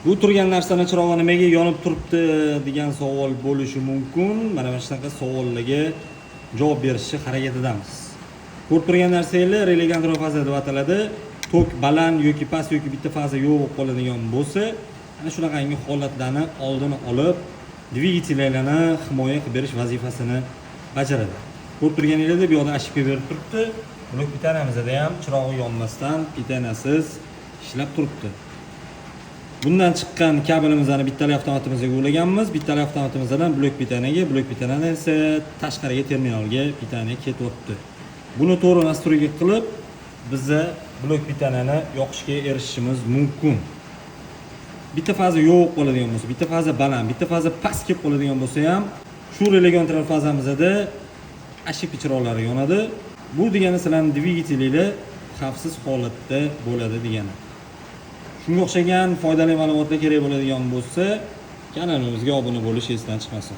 Bu turgan narsani chirog'i nimaga yonib turibdi degan savol bo'lishi mumkin. Mana shunaqa savollarga javob berishga harakatidamiz. Ko'rib turgan narsanglar реле контроль faza deb ataladi. Tok baland yoki past yoki bitta faza yo'q bo'lib qoladigan bo'lsa, ana shunaqangi holatlarni oldini olib, dvigatellarni himoya qilib berish vazifasini bajaradi. Ko'rib turganinglarda, bu yoqda ошибка berib turibdi. Блок питания mizda ham chirog'i yonmasdan, питания siz ishlab turibdi. Bundan chiqqan kabelimizni bittali avtomatimizga ulaganmiz. Bittali avtomatimizdan блок питания ga, блок питания dan esa tashqariga, terminalga питание ketyapti. Buni to'g'ri настройка qilib, biza блок питания ni yoqishga erishishimiz mumkin. Bitta faza yo'q qoladigan bo'lsa, bitta faza baland, bitta faza past kelib qoladigan bo'lsa ham, shu реле контроль fazamizda ошибка chiroqlari yonadi. Bu degani sizlarning dvigatelinglar xavfsiz holatda bo'ladi degani. Shunga o'xshagan foydali ma'lumotlar kerak bo'ladigan bo'lsa, kanalimizga obuna bo'lish esdan chiqmasin.